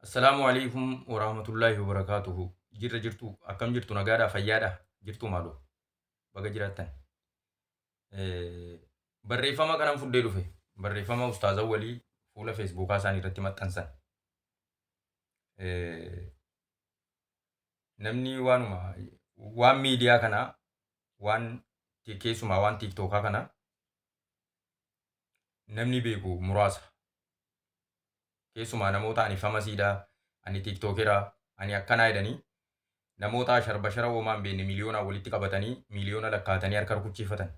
Assalaamu alaikum warahmatullaahi wabarakaatuhu. Jirra jirtu, akkam jirtu, nagaadhaa, fayyaadha jirtu? Maaloo baga jiraattan. Barreeffama kanan fuddee dhufe, barreeffama ustaaza walii fuula feesbuukaa isaanii irratti maxxansan. Namni waanuma waan miidiyaa kanaa, waan keessumaa waan tiiktookaa kana namni beeku muraasa. Keessumaa namoota ani famasiidha, ani tiiktookera, ani akkanaa jedhanii namoota ashar bashara hoomaa hin beekne miliyoonaan walitti qabatanii, miliyoona lakkaatanii harka rukuchiifatan.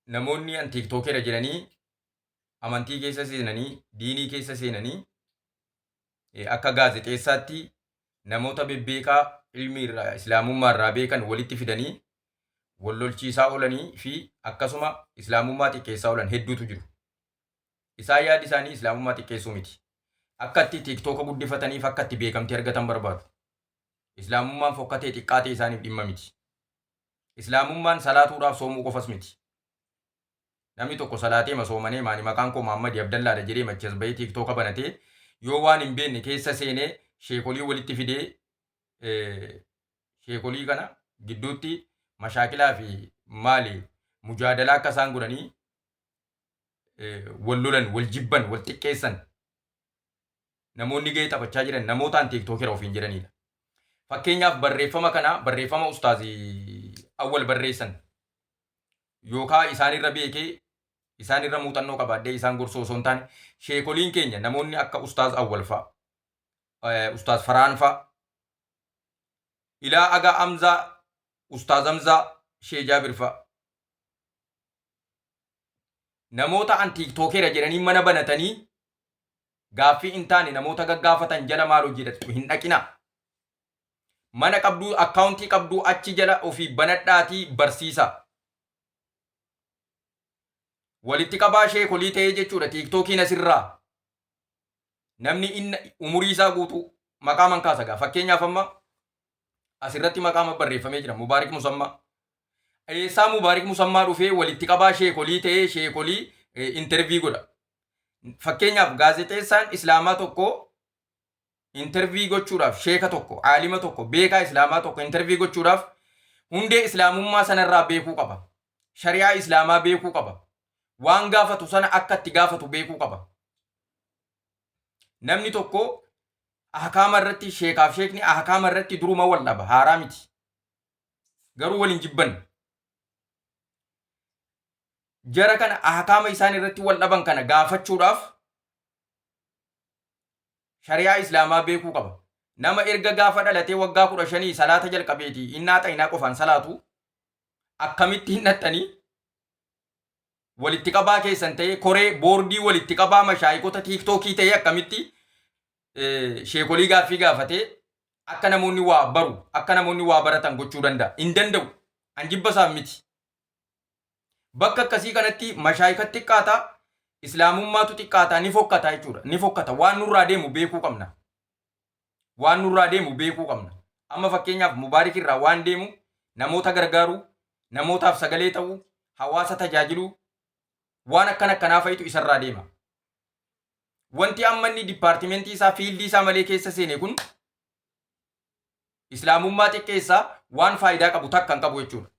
Namoonni an tiiktookera jedhanii amantii keessa seenanii, diinii keessa seenanii, akka gaazexeessaatti namoota bebbeekaa ilmi irraa islaamummaa irraa beekan walitti fidanii wal lolchiisaa oolanii fi akkasuma islaamummaa xiqqeessaa oolan hedduutu jiru. Isaan yaadi isaanii islaamummaa xiqqeessuu miti. Akka itti tiiktooka guddifataniif, akka itti beekamtii argatan barbaadu. Islaamummaan fokkatee xiqqaatee isaaniif dhimma miti. Islaamummaan salaatuudhaaf soomuu qofas miti. Namni tokko salaateema soomaneema ani maqaan koo Maammadi Abdallaadha jedhee machi as bahee tiiktooka banatee yoo waan hin beekne keessa seenee sheekolii walitti fidee, sheekolii kana gidduutti mashaakilaa fi maali mujaadalaa akka isaan godhanii wal lolan, wal jibban, wal xiqqeessan namoonni gahee taphachaa jiran namootaan tiiktookera ofiin jedhanidha. Fakkeenyaaf barreeffama kana, barreeffama ustaazi Awwal barreessan, yookaa isaanirra beekee, isaanirra muuxannoo qabaadhee isaan gorsuu osoo hin taane, sheekoliin keenya namoonni akka ustaaz Awwal fa'a, ustaaz Faraan fa'a, ilaa aga Amzaa, ustaaz Amzaa Shee Jaabir fa'a, namoota an tiiktookeera jedhanii mana banatanii gaaffii hin taane namoota gaggaafatan jala maal hojii hin dhaqinaa. Mana qabduu, akkaawuntii qabduu, achi jala ofii banadhaatii barsiisaa. Walitti qabaa sheekolii ta'ee jechuudha tiiktookiin asirraa. Namni inni umurii isaa guutuu maqaa man kaasa gaa. Fakkeenyaaf amma asirratti maqaa barreeffamee jira, Mubaarik Musammaa. Eessaa Mubaarik Musammaa dhufee walitti qabaa sheekolii ta'ee sheekolii interview godha? Fakkeenyaaf gaazexeessaan islaamaa tokko interview gochuudhaaf, sheeka tokko, aalima tokko, beekaa islaamaa tokko interview gochuudhaaf hundee islaamummaa sanarraa beekuu qaba. Shari'aa islaamaa beekuu qaba. Waan gaafatu sana akka itti gaafatu beekuu qaba. Namni tokko ahkaama irratti, sheekaaf sheekni ahkaama irratti duruma wal dhaba, haaraa miti. Garuu wal hin jibban. Jara kana ahkaama isaan irratti wal dhaban kana gaafachuudhaaf shari'aa islaamaa beekuu qaba. Nama erga gaafa dhalatee waggaa 15 salaata jalqabeeti innaa xayinaa qofaan salaatu akkamitti hin dhaxxanii walitti qabaa keessan ta'ee, koree boordii walitti qabaa mashaayikota tiiktookii ta'ee, akkamitti sheekolii gaaffii gaafatee akka namoonni waa baru, akka namoonni waa baratan gochuu danda'a? Hin danda'u. An jibba isaaf miti. Bakka akkasii kanatti mashaayika xiqqaataa, islaamummaatu xiqqaataa, ni fokkata jechuudha. Ni fokkata. Waan nurraa deemu beekuu qabna. Waan nurraa deemu beekuu qabna. Amma fakkeenyaaf Mubaarik irraa waan deemu namoota gargaaruu, namootaaf sagalee ta'uu, hawaasa tajaajiluu, waan akkana akkanaa fa'itu isarraa deema. Wanti amma inni dipaartimentii isaa, fiildii isaa malee keessa seene kun islaamummaa xiqqeessaa, waan faayidaa qabu takka hin qabu jechuudha.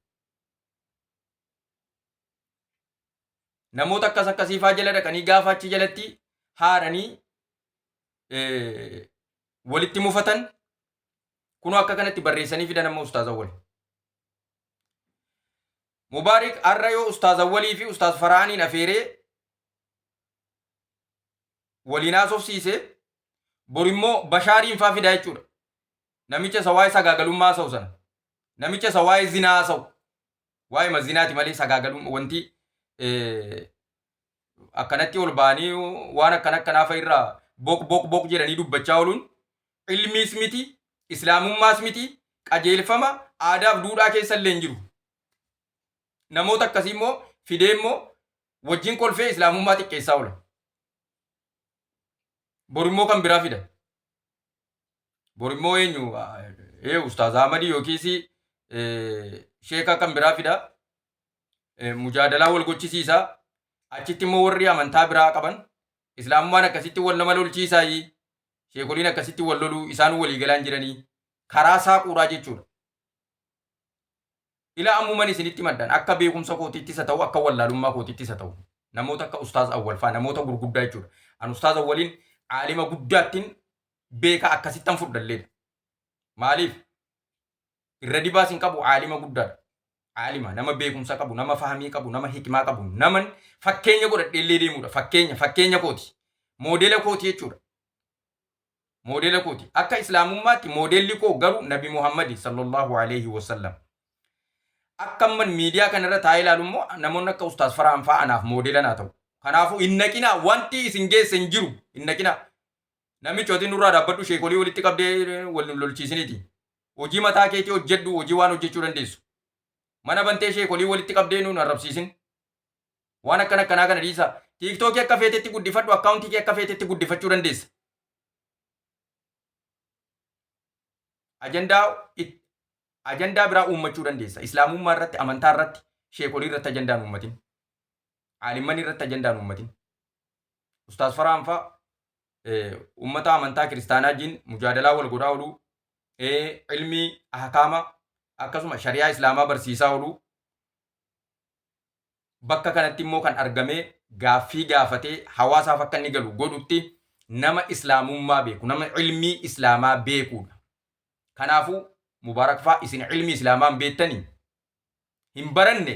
Namoota akkas akkasii faa jala dhaqanii gaafa achi jalatti haaranii walitti mufatan kunoo akka kanatti barreessanii fidan. Amma ustaaz Awwal. Mubaarik har'a yoo ustaaz Awwalii fi ustaaz Faraaniin afeeree waliin haasofsiise, bor immoo Bashaariin faa fidaa jechuudha. Namicha isa waa'ee sagaagalummaa haasa'u sana. Namicha isa waa'ee zinaa haasa'u. Waa'ee zinaati malee sagaagalummaa wanti akkanatti ol ba'anii waan akkana akkanaa fa'a irraa boq boq boq jedhanii dubbachaa ooluun ilmiis miti, islaamummaas miti, qajeelfama aadaaf duudhaa keessa illee hin jiru. Namoota akkasii immoo fidee immoo wajjin kolfee islaamummaa xiqqeessaa oola. Bor immoo kan biraa fida. Bor immoo eenyu, ustaaz Ahmadii yookiis sheeka kan biraa fida. Mujaadalaa wal gochisiisa. Achitti immoo warri amantaa biraa qaban Islaamummaan akkasitti wal nama lolchiisaayi. Sheekoliin akkasitti wal loluu isaan walii galaan jiranii karaa saaquudhaa jechuudha. Ila ammuman isinitti maddan akka beekumsa kootiittis haa ta'u, akka wallaalummaa kootiittis haa ta'u, namoota akka Ustaaz Awwal faa, namoota gurguddaa jechuudha. An Ustaaz Awwaliin aalima guddaattiin beeka, akkasittan fudhalleedha. Maaliif? Irra dibaas hin qabu, aalima guddaadha. Aalima nama beekumsa qabu, nama fahamii qabu, nama hikmaa qabu, naman fakkeenya godhadheellee deemudha. Fakkeenya kooti. Moodela kooti jechuudha. Moodela kooti. Akka Islaamummaatti moodelli koo garuu Nabi Muhammadi sallallahu alaihi wasallam. Akka amman miidiyaa kanarra taa'ee ilaalu immoo namoonni akka Ustaaz Farhaan fa'aa anaaf moodela naa ta'u. Kanaafuu hin naqinaa, wanti isin geesse hin jiru, hin naqinaa. Namichi ati nurraa dhaabbadhu, sheekolii walitti qabdee wal nu lolchiisiniiti. Hojii mataa keetii hojjedhu, hojii waan hojjechuu dandeessu. Mana bantee sheekolii walitti qabdee nuun arrabsiisin. Waan akkana akkanaa kana dhiisaa. TikTokii akka feetetti guddifadhu, akkaawuntii kee akka feetetti guddifachuu dandeessa. Ajandaa biraa uummachuu dandeessa. Islaamummaa irratti, amantaa irratti, sheekolii irratti ajandaan uummatin. Aalimman irratti ajandaan uummatin. Ustaaz Farhaan faa ummata amantaa kiristaanaa wajjin mujaadalaa wal godhaa ooluu, ilmii ahkaama akkasuma shari'aa Islaamaa barsiisaa ooluu, bakka kanatti immoo kan argamee gaaffii gaafatee hawaasaaf akka inni galu godhutti nama Islaamummaa beeku, nama ilmii Islaamaa beekuudha. Kanaafuu Mubaarak faa isin ilmii Islaamaa hin beektanii, hin baranne,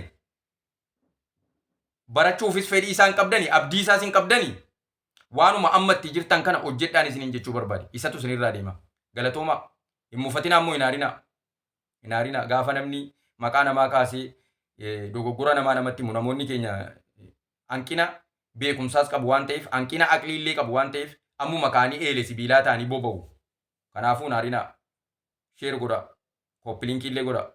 barachuufis fedhii isaan qabdanii, abdii isaas hin qabdanii, waanuma amma itti jirtan kana hojjedhaan isiniin jechuu barbaade. Isatu isinirraa deema. Galatoomaa. Hin mufatinaa immoo, hin aarinaa. Hin aarinaa. Gaafa namni maqaa namaa kaasee dogoggora namaa namatti himu, namoonni keenya hanqina beekumsaas qabu waan ta'eef, hanqina aqliillee qabu waan ta'eef, ammuma kaanii eele sibiilaa ta'anii boba'u. Kanaafuu hin aarinaa. Share godhaa. Copy linkii illee godhaa.